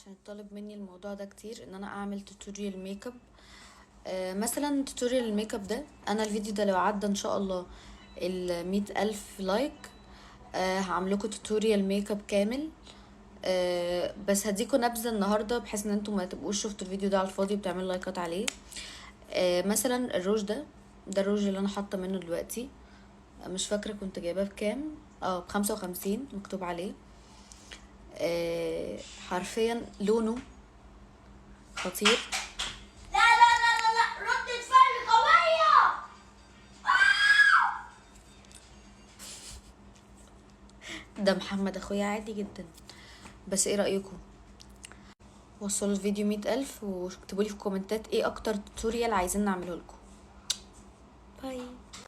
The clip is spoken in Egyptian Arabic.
عشان اتطلب مني الموضوع ده كتير، ان انا اعمل tutorial makeup. مثلا tutorial ال makeup ده، انا الفيديو ده لو عدى ان شاء الله 100,000 like، هعملكوا tutorial makeup كامل. بس هديكوا نبذة النهاردة بحيث ان انتوا ما تبقوش شفتوا الفيديو ده على الفاضي وبتعملوا لايكات عليه. مثلا الروج ده، ده الروج اللي انا حاطه منه دلوقتي، مش فاكرة كنت جايباه بكام، ب55 مكتوب عليه. حرفيا لونه خطير. لا لا لا لا لا، ردة فعل قوية. ده محمد اخويا عادي جدا. بس ايه رأيكم؟ وصلوا الفيديو 100,000 واكتبولي في الكومنتات ايه اكتر tutorial عايزين نعمله لكم. bye.